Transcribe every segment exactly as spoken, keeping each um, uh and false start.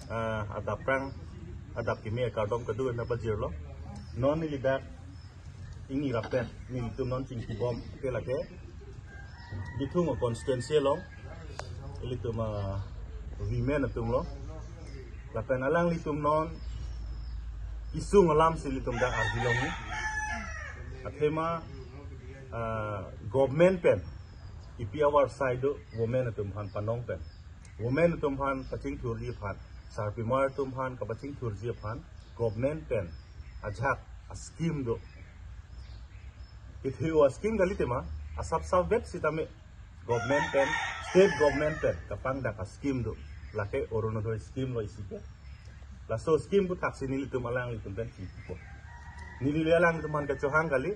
Ah, adap prang, adap kimi akardom kado-an pajirlo. Non neli dak ingni rap pen, nelitum non chingkibom ke lake Bithung constituency along, ilitum, ah, women atum lo. Lapen alanglitum non isung alam si ilitum dak arjulong ni. Athema, ah, government pen, ipi awar side do women atum aphan panong pen, women atum aphan pachingthurji aphan, sarpimar atum aphan kapachingthurji aphan, government pen ajak a-scheme do. Ithi a-scheme kali tema, asap sap vet sitame government pen, state government pen kapangdak a-scheme do. Lake Orunodoi scheme lo isi ke. Laso scheme aputhak si nelitum alanglitum pen chingkipo. Neli le alanglitum aphan kachohang kali.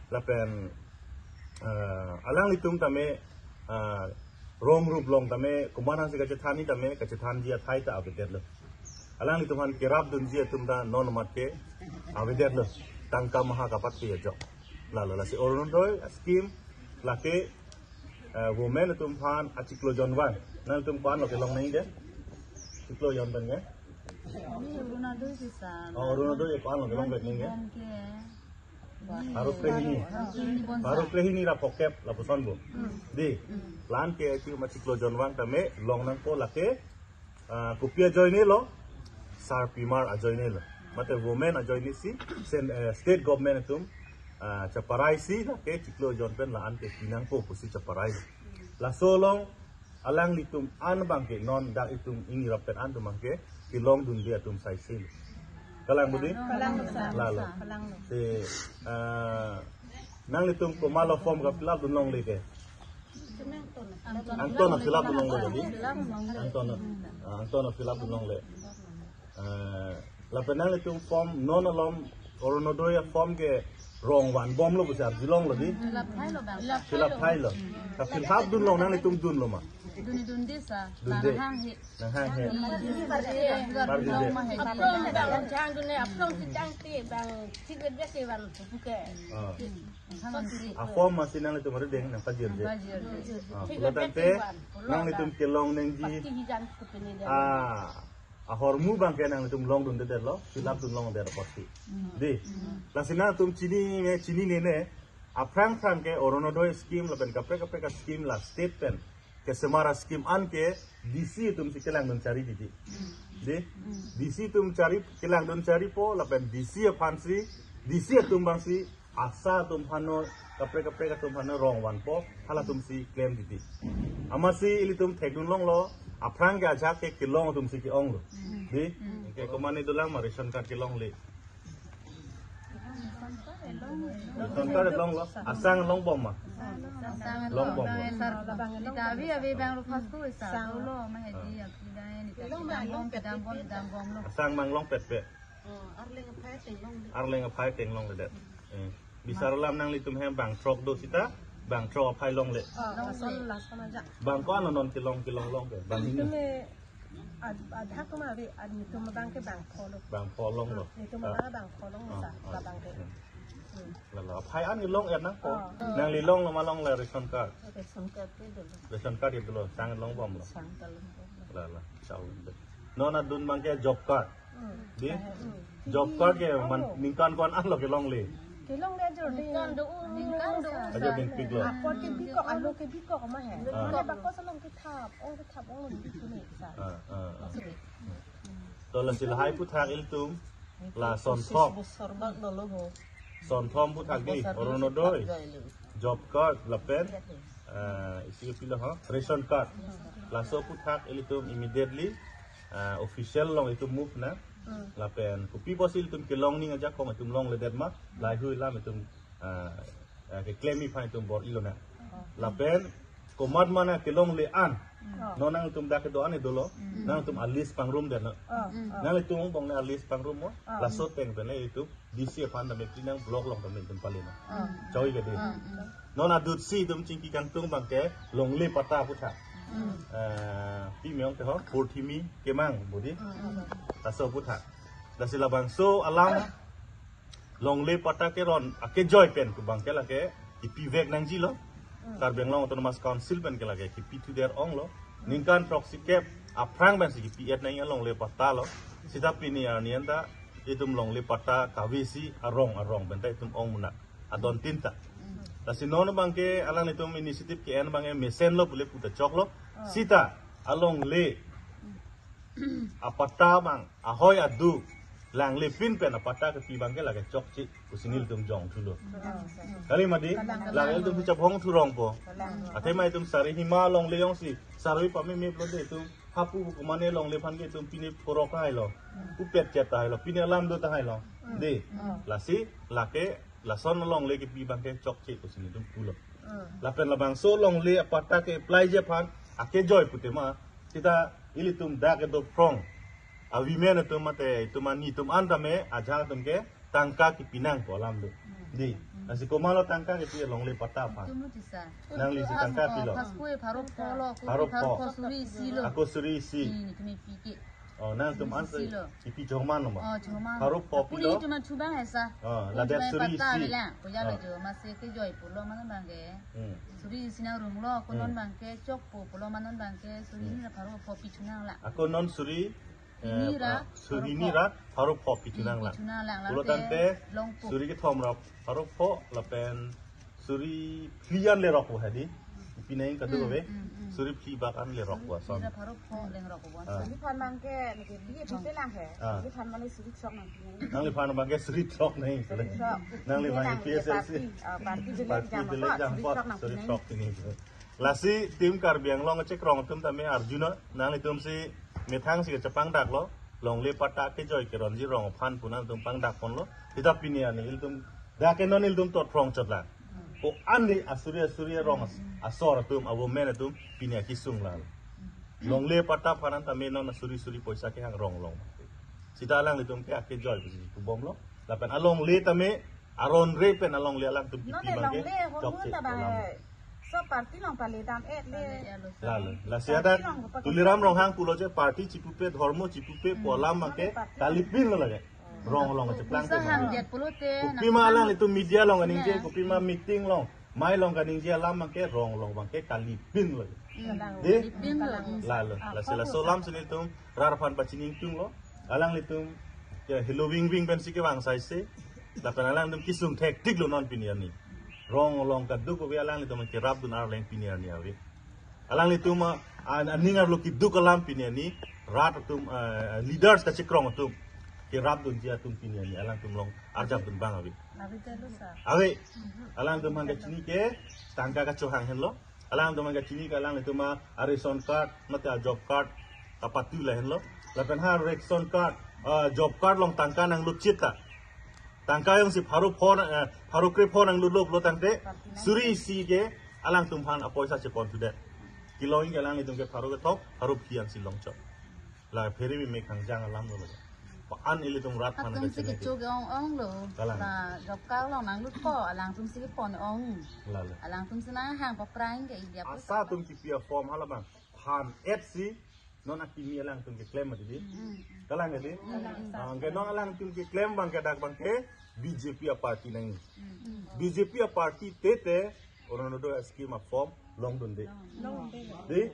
Lapen, ah, alanglitum tame, ah, rong rup long tame, komat nang si kachethan ni tame, kachethanji athai ta avedetlo. Alanglitum aphan kerap dunji atum ta non mat ke avedetlo. Tangka maha kapathe ajok. Lalo lasi Orunodoi scheme lake, ah, women atum aphan achiklo jonvang. Nangtum ko-an lo kelong nangji ke? Chiklo jon pen ke? Ini Orunodoi sisa. Oh, Orunodoi ko-an lo kelong pen nangji ke? Bom ke. Pharo krehini. Pharo krehini ra phokep lapuson bo. Di. La-an ke achi ma chiklo jonvang tame long nangpo lake, ah, kopi ajoine lo, sarpimar ajoine lo. Mate women ajoine si, sen-, eh, state government atum, ah, chaparai si lake chiklo jon pen la-an ke pi nangpo pusi chaparai. Laso along alanglitum an abang ke non dak itum ingni rap pen an atum abang ke kelong dunde atum saisi. Kalang budi? Kalang, sir. Lalo. Kalang. Si, ah, nanglitum komat lo form ka-fill up dun longle ke? Anton a-fill up dun longle di? Anton a, ah, Anton a-fill up dun longle. Ah, lapen nanglitum form non alom Orunodoi a-form ke rong vanbomlo pusi arjulonglo di? Fill up thailo bang. Fill up thailo. Ka-fill up dun long nanglitum dunlo ma? Dun, dunde sir. Dunde. Nanghanghe. Nanghanghe. Pardi de. Pardi de. Aphrang bang chang dunde, aphrang si changte bang, si bebek si bang, buke. Ah. Nanghanghe. A-form masi nanglitum arideng nangpajirde. Nangpajirde. Ah, pulo tangte nanglitum kelong nangji. Pati hijan kupini dia. Ah. Ahormu abang ke nanglitum long dundedetlo, fill up dun longdet apotsi. Di. Lasi nangtum chinine, chinine ne, aphrang phrang ke Orunodoi scheme lapen kaprek kaprek a-scheme la state pen kesemar a-scheme an ke D C atum si kelang dun chari titi. Di. D C atum chari, kelang dun charipo lapen D C aphan si, D C atum abang si ASHA atum aphan no, kaprek kaprek atum aphan no rong vanpo, halatum si klem titi. Amatsi ilitum thekdun longlo, aphrang ke ajak ke kelong atum si ke-onglo. Di? Ke komat ne dolang ma ration card kelongle? Ration card longlo, asang longbom ma? Longbom. Sar, kita abi abi bang rupas ko sar. Sang lo, ma hedi, aki dai, ni kita bom, kita bom, kita bom lo. Asang mang longpet pe. Oh, arleng aphai tenglong de. Arleng aphai tenglongledet. Eh, bisar alam nanglitum hem bang throk do sita, bang throk aphai longle. Oh, lason, lason aja. Bang ko-an lo non kelong, kelong long ke? Bang hini. Nelitum me ad-, adhak ma ave, ad-, nelitum abang ke bang pho lo. Bang pho longlo. Nelitum abang bang pho long sa, ah, ah, abang ke. Hmm. Hmm. Lalo, aphai an kelong er nangpo. Oh. Nangli longlo ma longle ration card? Ration card ke dolo. Ration card ke dolo, sang longbomlo. Sang longbomlo. Lalo, chau. Non adun abang ke job card. Hmm. Di? Hmm. Job card ke man, oh, ningkan ko-an lo kelongle? Kelongle ajor ding. Ningkan do, ningkan do. Ajor dingpiklo. Apor ke bikok, alo ke bikok ma he. Ah. Mane bakos along kethap, ong kethap, ong bikok ni sa. Ah, ah, ah. To lasi lahai aputhak ilitum la sonthom. Bosor bak dolo ho. Sonthom aputhak di, Orunodoi, job card lapen, eh, isi kopilo ho, ration card. Laso aputhak ilitum immediately, eh, official along itum move nang. Hmm. Lapen kopi pusi ilitum kelong ning ajakong itum longledet ma, lahai hui alam itum, eh, eh, keklem aphan itum bor-ilo nang. Oh. Lapen komat ma nangkelongle an. Oh. Non nangtum dak kedo an dolo. Hmm. Nangtum a-list pangrumdet nang. Oh, oh. Nanglitum angbong ne a-list pangrumpo. Oh. Laso ateng pen le itum D C aphan tame pi nang, block along tame itum pale nang. Oh. Choi ke di. Oh. Non adut si itum chingki kangtung abang ke longle patta aputhak. Hmm. Eh, pi me-ong te ho, Purthimi Kemang budi. Hmm. Laso aputhak. Lasi labangso alam longle patta keron akejoi pen ke abang ke lake kipivek nangjilo. Hmm. Karbi Anglong Autonomous Council pen ke lake kipithudet onglo. Ningkan throksikep aphrang pensi kipi-et nangji alongle patta lo. Sita pini arni anta itum longle patta kave isi arong arong pen ta itum ong munak adon tin ta. Lasi non abangke alanglitum initiative ke-en abangke mesen lo pule puta choklo. Sita alongle apatta abang ahoi adu langle pin pen apatta kepi abangke lake chokche pusi nelitum jong thulo. Kali mati, lake ilitum hichap hong thurong po. Athema itum sari hima longle jongsi sari pameme pulote itum hapu komane longle aphan ke itum pine phorok tahai lo. Upet chet tahai lo, pine alam do tahai lo. Dei, lasi lake lason longle kepi abangke chokche pusi nelitum pulo. Lapen labangso longle apatta ke-applyji aphan akejoi putema, sita ilitum dak kedo phrong a-women atum mate itum ani atum an tame ajahak atum ke tangka kipi nangpo alam do. Dei, lasi komatlo tangka kipi longle patta aphan? Itum tisa. Nanglisi tangka pilo? Phas koi pharo pho lo, ako Pharo pho. Pharo pho suri isi lo. Ako suri isi. Hmm, itum ipi ke. Oh, nangtum an Suri isi lo. Ipi choman lo ma? Oh, choman. Pharo pho pilo? Puni itum an chubang esa. Oh, ladak suri isi. Puni itum an patta avelang. Puya lo jo, masi kejoi pulo mane abangke. Hmm. Suri isi nangrumlo, ako non abangke chokpo pulo ma non abangke suri hini ra pharo pho pi chunang lang. Ako non suri, eh, Hini ra, ah, suri hini ra pharo pho pi chunang lang. Pi chunang lang, pulo lapen tangte longpo. Suri kethom ra pharo pho lapen suri phli an lerok po hadi. Pineng kadu Hmm, ave. Hmm, hmm. Suri phli bak an lerok po ason. Suri phli ra pharo pho lengrok po ason. Ah. Neliphan abangke, neke B A P te lang he. Ah. Neliphan mane suri throk nangpi nang. Nangliphan abangke suri throk nang. Suri throk. Nangliphan Nang P S L C. Party, ah, party Party village jam village apa, jam suri apa, throk nangpi suri nang. Throk pini. Lasi Team Karbi Anglong chekrong atum tame arjunon, nanglitum si methang si kachepangdak lo, longle patta kejoi keronji rong aphan pu nangtum pangdak ponlo. Sita pini arni ilitum dak ke non ilitum tot phrong chot lang. Ko-an dei asuri asuri arong as-, asor atum, a-women atum pini akesung lang. Longle patta aphan an tame non asuri suri poisa kehang rong long. Sita alanglitum ke akejoi pusi pubomlo. Lapen alongle tame aron re pen alongle alangtum Non kipi abangke longle, chokche hormu ta bang alam. He. So party along pale dam-et le. Lalo, lasi Party adak along kepakai Tuliram Ronghang pulo je party chipupe, dhormo chipupe, Hmm. pu alam abangke Party. Kalipin lo lake. Rong along cheplang Pusa te hang ma. Jet pulote, Kopi nang ma hang. Alanglitum media along kaningje, Hmm. kopi ma meeting along, mai along kaningje alam abangke rong along abangke kalipin lo. Hmm. Dei? Kalipin lo. Lalo, Ah, lasi laso alam si nelitum rat aphan pachini ingtung lo. Alanglitum ke helo wing wing pensi kevang saise. Lapen alanglitum kesung thektik lo non pini arni. Rong along kadokave alanglitum kerapdun arleng pini arni ave. Alanglitum, ah, an-, aning arlo keduk alam pini arni rat atum, ah, leaders kachekrong atum kerapdunji atum pini arni alangtum along arjapdun abang ave. Ave telo sa. Ave. Alangtum aphan kachini ke tangka kachohang henlo. Alangtum aphan kachini ke alanglitum a-ration card, mate a-job card, kapatu lahenlo. Lapen ha ration card, ah, job card along tangka nanglut chit ta. Tangka jongsi pharo pho, eh, pharo krepho nanglutlo pulo tangte, suri isi ke alangtum aphan apoisa chepon thudet. Kelong ke alanglitum ke pharo kethom, pharo phli ansi longchot. La phere bi mek hangjang alam lo. Pa-an ilitum rat aphan Atum ke si chene kecho ke-ong-ong lo. Kalang. Ba job card along nanglutpo, alangtum si kepon ong. Lalo. Alangtum si nanghang paphrang ke India. Asa atum kipi a-form halabang phan-et si non akimi alangtum keklem mati dei. Hmm. Kalang ke dei? Hmm. Ah, ke non alangtum keklem abangke dak abangke B J P a-party nang. Hmm. B J P a-party te te Orunodoi scheme a-form longdunde. Longdunde. Dei?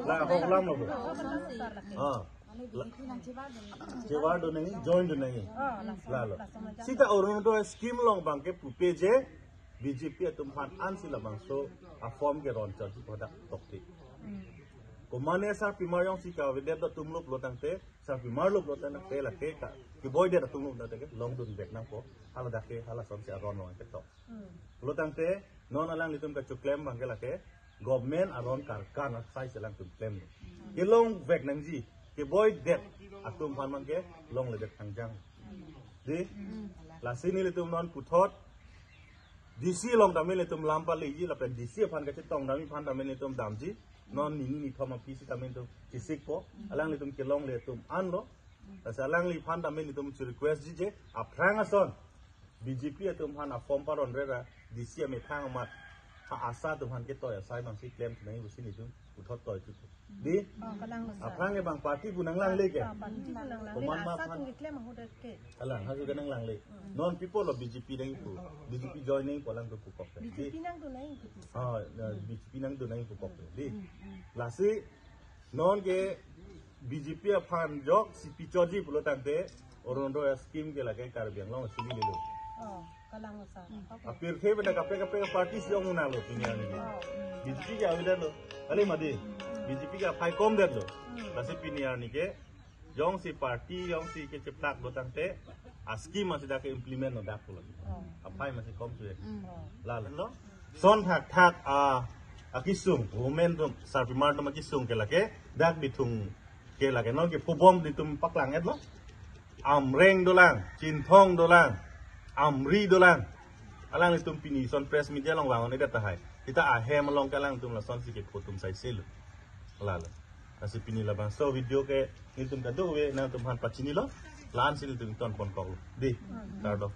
La hok lam lo. Ah. La, chevardun nangji, joindun nangji. Lalo. Sita Orunodoi scheme along abangke pupe je B J P atum aphan ansi labangso a-form keron charji pada tokte. Komane sarpimar jongsi kavedet atum lo pulo tangte, sarpimar lo pulo tangte lake ka, keboidet atum lo pulo tangte longdun vek nangpo. Hala dak ke, hala asonsi aron along ketok. Hmm. Pulo tangte, non alanglitum kachoklem abangke lake, government aron karkan asai si alangtum klem. Kelong vek nangji, keboidet atum aphan abangke longledet hangjang. Dei? Hmm. Lasi nelitum non puthot, D C along tame nelitum lam paleji, lapen D C aphan kachetong tame aphan tame nelitum damji, non nini nithom aphi si tame nelitum chesikpo, alanglitum kelongle atum anlo, lasi alangliphan tame nelitum che-request ji je, aphrang ason, B J P atum aphan a-form paronre ra, D C amethang amat, ha ASHA atum aphan ketoi asai abangsi klemthu nangji pusi nelitum puthot toi thupo. Dei? Oh, kalang lo, sir. Aphrang ke bang party pu nanglangle ke? Ah, party pu nanglangle. Komat ma ASHA aphan? Atum keklem ahut ke. Alang, ha su ke nanglangle. Hmm. Non people lo B J P nangji pu. B J P join nangji pu alangtum pukok ke. Dei? B J P nangdun nangji pu. Ah, na, B J P nangdun nangji pukok ke. Dei? Hmm, hmm. Lasi, non ke B J P aphan joksi pichotji pulo tangte Orunodoi scheme ke lake Karbi Anglong si lilo. Oh, kalang usa. Apirthe benda kaprek kaprek party si ong unalo pini arni ke. Oh. B J P ke avedetlo. Kali mati. B J P ke aphai komdetlo. Hmm. Lasi pini arni ke jongsi party jongsi kecheplak do tangte a scheme masi dak ke implement no dak pulo. Oh. Aphai masi kom suye. Hmm. Lalo. Lason thakthak a akisung, women atum, sarpimar atum akisung ke lake dak bithung ke lake non ke phubom nelitum paklang-etlo. Amreng dolang, Chinthong dolang, Amri dolang. Alanglitum pini son press meet along vang-un-edet tahai. Sita ahem along ke alangtum lasonsi kepho atum saiselo. Lalo. Lasi pini labangso video ke nelitum kadokave nangtumphan pachinilo. La-ansi nelitum ton ponkoklo. Dei, kardom.